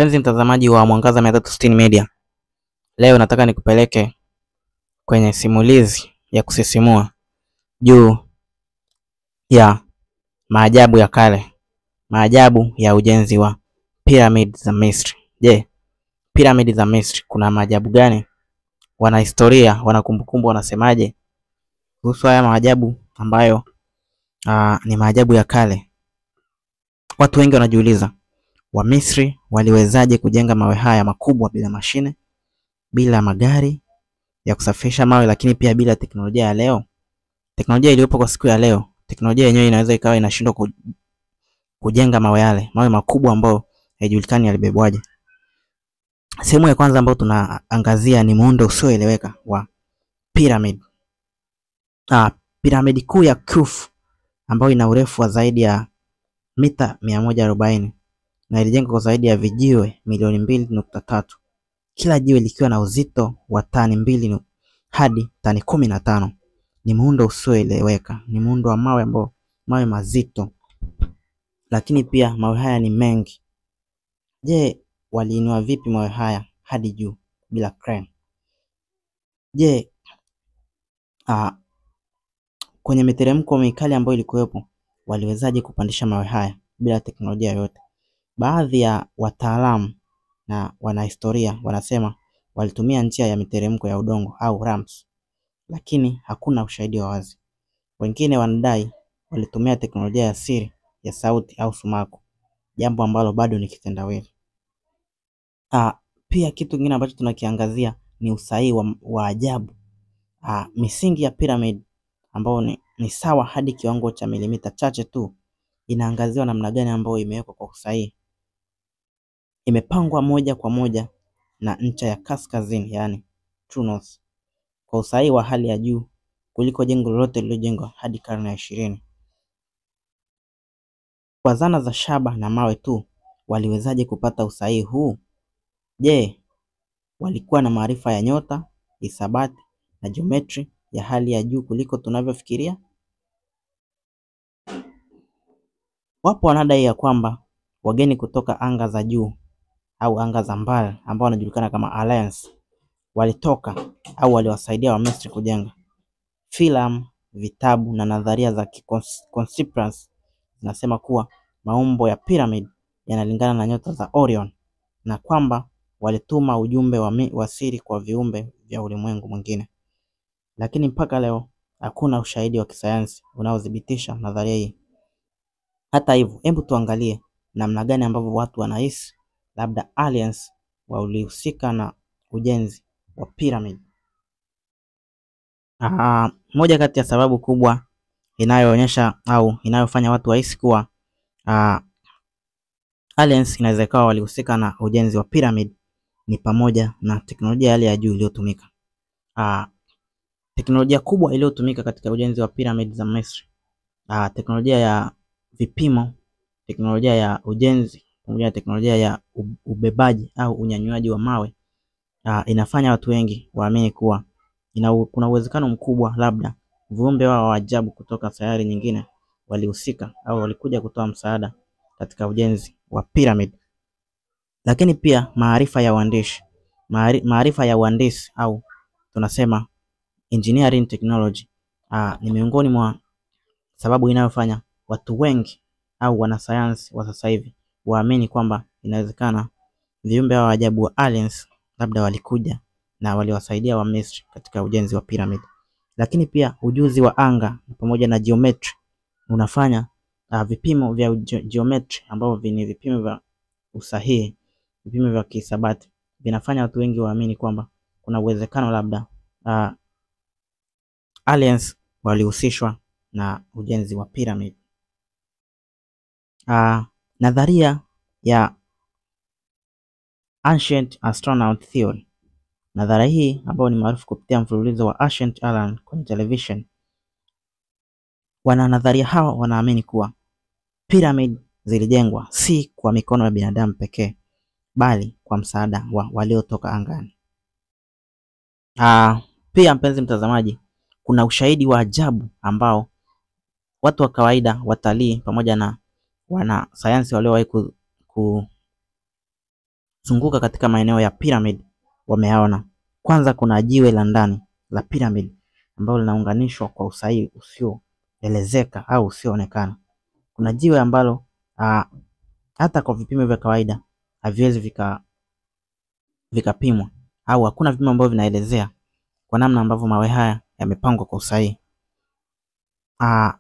Mpenzi mtazamaji wa Mwangaza 360 Media, leo nataka nikupeleke kwenye simulizi ya kusisimua juu ya maajabu ya kale, maajabu ya ujenzi wa piramidi za Misri. Je, piramidi za Misri kuna maajabu gani? Wanahistoria, wanakumbukumbu wanasemaje kuhusu haya maajabu ambayo ni maajabu ya kale? Watu wengi wanajiuliza, Wamisri waliwezaje kujenga mawe haya makubwa bila mashine, bila magari ya kusafirisha mawe, lakini pia bila teknolojia ya leo? Teknolojia iliyopo kwa siku ya leo, teknolojia yenyewe inaweza ikawa inashindwa kujenga mawe yale, mawe makubwa ambayo haijulikani yalibebwaje. Sehemu ya kwanza ambayo tunaangazia ni muundo usioeleweka wa pyramid. Piramidi kuu ya Khufu ambayo ina urefu wa zaidi ya mita 140 na ilijengwa kwa zaidi ya vijiwe milioni 2.3, kila jiwe likiwa na uzito wa tani 2 hadi tani 15. Ni muundo usioeleweka, ni muundo wa mawe ambao mawe mazito, lakini pia mawe haya ni mengi. Je, waliinua vipi mawe haya hadi juu bila crane? Je, kwenye miteremko mikali ambayo ilikuwepo, waliwezaje kupandisha mawe haya bila teknolojia yoyote? Baadhi ya wataalamu na wanahistoria wanasema walitumia njia ya miteremko ya udongo au ramps, lakini hakuna ushahidi wa wazi. Wengine wanadai walitumia teknolojia ya siri ya sauti au sumaku, jambo ambalo bado ni kitendawili. Pia kitu kingine ambacho tunakiangazia ni usahihi wa ajabu. Misingi ya pyramid ambayo ni sawa hadi kiwango cha milimita chache tu, inaangaziwa namna gani ambayo imewekwa kwa usahihi. Imepangwa moja kwa moja na ncha ya kaskazini, yani true north, kwa usahihi wa hali ya juu kuliko jengo lolote lililojengwa hadi karne ya 20. Kwa zana za shaba na mawe tu, waliwezaje kupata usahihi huu? Je, walikuwa na maarifa ya nyota, hisabati na geometry ya hali ya juu kuliko tunavyofikiria? Wapo wanadai ya kwamba wageni kutoka anga za juu au anga za mbali ambao wanajulikana kama aliens walitoka au waliwasaidia Wamisri kujenga. Filamu, vitabu na nadharia za conspiracy zinasema kuwa maumbo ya pyramid yanalingana na nyota za Orion na kwamba walituma ujumbe wa siri kwa viumbe vya ulimwengu mwingine. Lakini mpaka leo hakuna ushahidi wa kisayansi unaothibitisha nadharia hii. Hata hivyo, hebu tuangalie namna gani ambavyo watu wanahisi labda aliens walihusika na ujenzi wa pyramid. Moja kati ya sababu kubwa inayoonyesha au inayofanya watu wahisi kuwa aliens inaweza ikawa walihusika na ujenzi wa pyramid ni pamoja na teknolojia ya hali ya juu iliyotumika. Teknolojia kubwa iliyotumika katika ujenzi wa pyramid za Misri, teknolojia ya vipimo, teknolojia ya ujenzi pamoja na teknolojia ya ubebaji au unyanyuaji wa mawe, inafanya watu wengi waamini kuwa kuna uwezekano mkubwa labda viumbe wao wa ajabu kutoka sayari nyingine walihusika au walikuja kutoa msaada katika ujenzi wa pyramid. Lakini pia maarifa ya uandishi, maarifa ya uhandisi au tunasema engineering technology, ni miongoni mwa sababu inayofanya watu wengi au wanasayansi wa sasa hivi waamini kwamba inawezekana viumbe hao ajabu wa aliens labda walikuja na waliwasaidia wa Misri katika ujenzi wa pyramid. Lakini pia ujuzi wa anga pamoja na geometry unafanya vipimo vya geometry ambavyo ni vipimo vya usahihi, vipimo vya kihisabati, vinafanya watu wengi waamini kwamba kuna uwezekano labda aliens walihusishwa na ujenzi wa pyramid. Nadharia ya Ancient Astronaut Theory. Nadharia hii ambayo ni maarufu kupitia mfululizo wa Ancient Alien kwenye television. Wananadharia hawa wanaamini kuwa pyramid zilijengwa si kwa mikono ya binadamu pekee, bali kwa msaada wa waliotoka angani. Pia mpenzi mtazamaji, kuna ushahidi wa ajabu ambao watu wa kawaida, watalii pamoja na wanasayansi waliowahi waliozunguka katika maeneo ya pyramid wameyaona. Kwanza, kuna jiwe la ndani la pyramid ambalo linaunganishwa kwa usahihi usioelezeka au usioonekana. Kuna jiwe ambalo hata kwa vipimo vya kawaida haviwezi vikapimwa au hakuna vipimo ambavyo vinaelezea kwa namna ambavyo mawe haya yamepangwa kwa usahihi.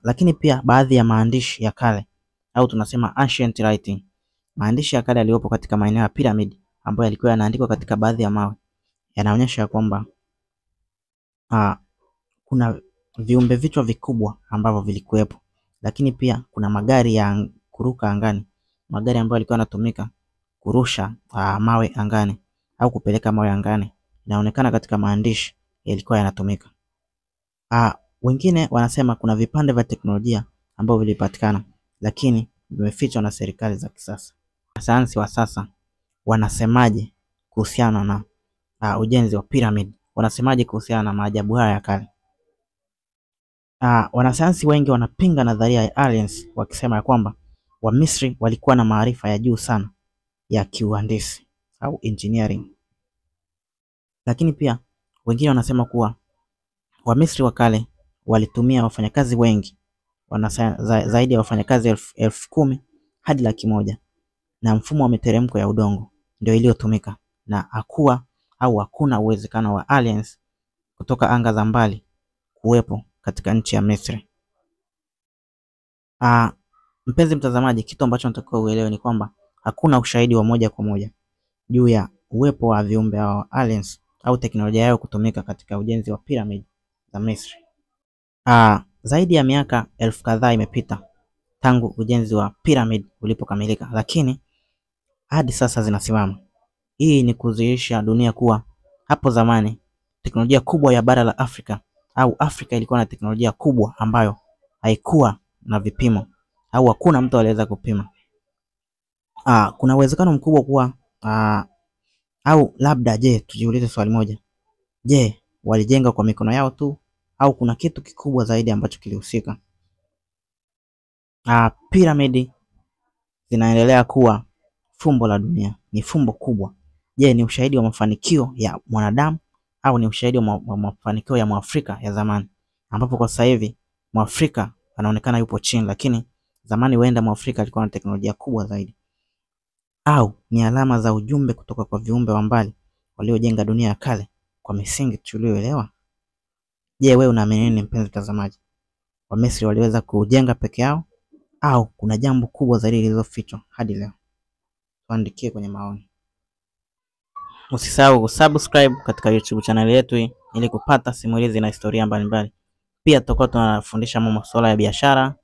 Lakini pia baadhi ya maandishi ya kale au tunasema ancient writing, maandishi ya kale yaliyopo katika maeneo ya pyramid ambayo yalikuwa yanaandikwa katika baadhi ya mawe yanaonyesha kwamba kuna viumbe vichwa vikubwa ambavyo vilikuwepo. Lakini pia kuna magari ya kuruka angani, magari ambayo yalikuwa yanatumika kurusha mawe angani au kupeleka mawe angani, inaonekana katika maandishi yalikuwa yanatumika. Wengine wanasema kuna vipande vya teknolojia ambavyo vilipatikana lakini vimefichwa na serikali za kisasa. Wanasayansi wa sasa wanasemaje kuhusiana na ujenzi wa pyramid? Wanasemaje kuhusiana na maajabu haya ya kale? Wanasayansi wengi wanapinga nadharia ya aliens wakisema ya kwamba Wamisri walikuwa na maarifa ya juu sana ya kiuhandisi au engineering. Lakini pia wengine wanasema kuwa Wamisri wa kale walitumia wafanyakazi wengi, zaidi ya wafanyakazi 10,000 hadi 100,000, na mfumo wa miteremko ya udongo ndio iliyotumika, na hakuwa au hakuna uwezekano wa aliens kutoka anga za mbali kuwepo katika nchi ya Misri. Mpenzi mtazamaji, kitu ambacho nataka uelewe ni kwamba hakuna ushahidi wa moja kwa moja juu ya uwepo wa viumbe hao aliens au teknolojia yao kutumika katika ujenzi wa pyramid za Misri. Zaidi ya miaka 1000 kadhaa imepita tangu ujenzi wa pyramid ulipokamilika, lakini hadi sasa zinasimama. Hii ni kudhihirisha dunia kuwa hapo zamani teknolojia kubwa ya bara la Afrika au Afrika ilikuwa na teknolojia kubwa ambayo haikuwa na vipimo au hakuna mtu aliweza kupima. Kuna uwezekano mkubwa kuwa au labda, je, tujiulize swali moja. Je, walijenga kwa mikono yao tu au kuna kitu kikubwa zaidi ambacho kilihusika? Piramidi zinaendelea kuwa fumbo la dunia, ni fumbo kubwa. Je, ni ushahidi wa mafanikio ya mwanadamu au ni ushahidi wa mafanikio ya Mwafrika ya zamani, ambapo kwa sasa hivi Mwafrika anaonekana yupo chini, lakini zamani huenda Mwafrika alikuwa na teknolojia kubwa zaidi? Au ni alama za ujumbe kutoka kwa viumbe wa mbali waliojenga dunia ya kale kwa misingi tuliyoelewa? Je, wewe unaamini nini mpenzi mtazamaji? Wamisri waliweza kujenga peke yao au kuna jambo kubwa zaidi lililofichwa hadi leo? Tuandikie kwenye maoni. Usisahau kusubscribe katika YouTube channel yetu ili kupata simulizi na historia mbalimbali. Pia tutakuwa tunafundisha masuala ya biashara,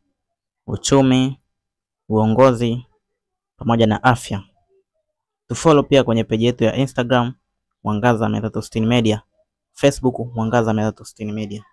uchumi, uongozi pamoja na afya. Tufollow pia kwenye page yetu ya Instagram Mwangaza 360 Media, Facebook Mwangaza 360 Media.